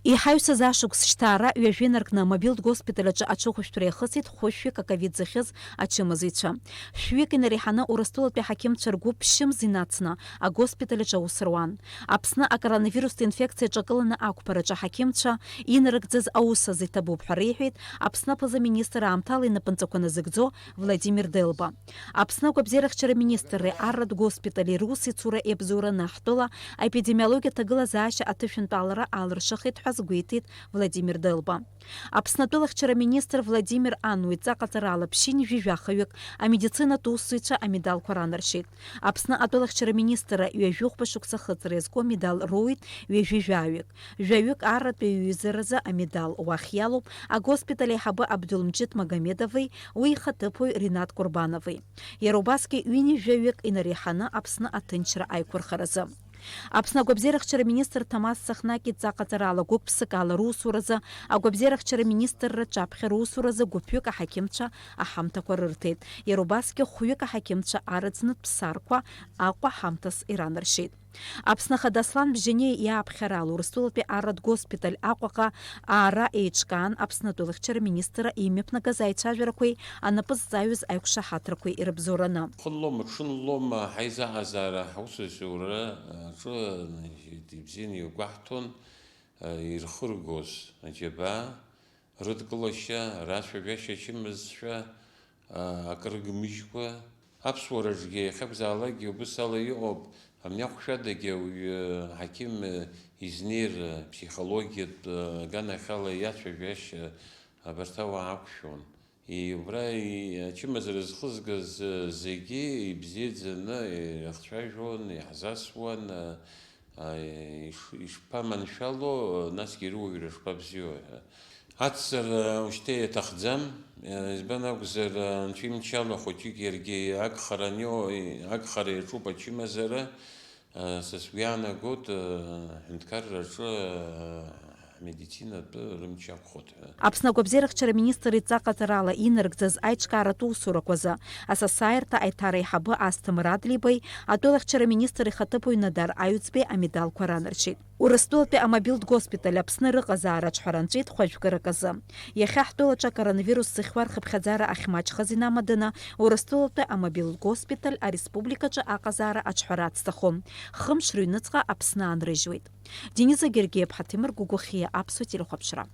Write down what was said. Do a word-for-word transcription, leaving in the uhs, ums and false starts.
Иҳаҩсыз ашықәс шьҭаара ҩажәа инаркны амобилтә госпиталь аҿы аҽыхәышәтәра иахысит хәышәҩык аковид зыхьыз ачымазаҩцәа. Шәҩык инареиҳаны Урыстәылатәи аҳақьымцәа ргәыԥ ԥшьымз инацны агоспиталь аҿы аус руан. Аԥсны акоронавирустә инфекциа аҿы акыланы ақәԥараҿы аҳақьымцәа инарыгӡаз аус азы иҭабуп ҳәа реиҳәеит Аԥсны аԥыза-министр аамҭала инапынҵақәа назыгӡо Владимир Делба. Аԥсны агәабзиарахьчара министрреи арратә госпитали русеицура иабзоураны ҳтәыла аепидемиологиа аҭагылазаашьа аҭышәынтәалара алыршахеит ҳәа азгәеиҭеит Владимир Делба. Аԥсны атәылахьчара министр Владимир Ануа иҵаҟаҵарала ԥшьынҩажәи жәахаҩык амедицинатә усзуҩцәа амедалқәа ранаршьеит. Аԥсны атәылахьчара министрра ҩажәи хәба шықәса ахыҵра иазку амедал роуит ҩажәи жәаҩык. Жәаҩык арратә ҩеизаразы амедал уахь иалоуп агоспиталь аиҳабы Абдулмџьыд Магомедови уи ихаҭыԥуаҩ Ринат Курбанови. Иара убасгьы ҩынҩажәаҩык инареиҳаны Аԥсны аҭынчра аиқәырхаразы. Аԥсны агәабзиарахьчара министр Ҭамаз Цахнаки иҵаҟаҵарала гәык-ԥсык ала русуразы агәабзиарахьчара министрра ҿаԥхьа русуразы гәыԥҩык аҳақьымцәа аҳамҭақәа рырҭеит, иара убасгьы хәҩык аҳақьымцәа арыӡнытә ԥсарқәа Аҟәа ҳамҭас иранаршьеит. Аԥсны Ахада Аслан Бжьаниа иааԥхьарала Урыстәылатәи арратә госпиталь Аҟәаҟа аара еиҿкаан Аԥсны атәылахьчара министрра имҩаԥнагаз аицәажәарақәеи анапы зҵаҩыз аиқәшаҳаҭрақәеи ирыбзоураны. Хынлома, ҽынлома ҳаизааӡара ҳусеицура аҿы ибзианы иагәаҳҭон, ирхыргоз аџьабаа, рыдкылашьа, рацәажәашьа ачымазцәа, акрыгмыжькәа, аԥсуараҿгьы иахьакәзаалакгьы убыс ала иҟоуп, амҩахәшәадагьы ауаҩы ҳақьым изнеир, ԥсихологиатә аганахьала иацәажәашьа абарҭ ауаа ақәшәон. Убра ачымазара зхызгаз зегьы ибзиаӡаны иахцәажәон, иаҳзасуан, иш-, ишԥаманшәало, насгьы ируаҩра шԥабзиоу ҳәа. Аццара ушьҭа иаҭахӡам, избан акәзар, анцәа имчала хәыҷык иаргьы агхара анио-, агхара иаҿуп ачымазара, са сгәы иаанагоит, ҳҳәынҭқарраҿы ҳмедицина атәы рымч ақәхоит ҳәа. Аԥсны агәабзиарахьчара министр идҵа ҟаҵарала инарыгӡаз аиҿкааратә усурақәа азы асасааирҭа аиҭараиҳабы Асҭамыр Адлеибеи атәылахьчара министр ихаҭыԥуаҩ Надар Аҩӡбеи амедалқәа ранаршьеит. Урыстәылатәи амобилтә госпиталь Аԥсны рыҟазаара аҿҳәара нҵәеит хәажәкырак азы. Иахьа ҳтәылаҿы акоронавирус зыхьуа рхыԥхьаӡара ахьмаҷхаз инамаданы, Урыстәылатәи амобилтә госпиталь ареспубликаҿы аҟазаара аҿҳәара ацҭахом. Хымш рыҩныҵҟа Аԥсны аанрыжьуеит. Дениза Гергиеԥҳа, Ҭемыр Гәыгәыхиа, Аԥсуа телехәаԥшра.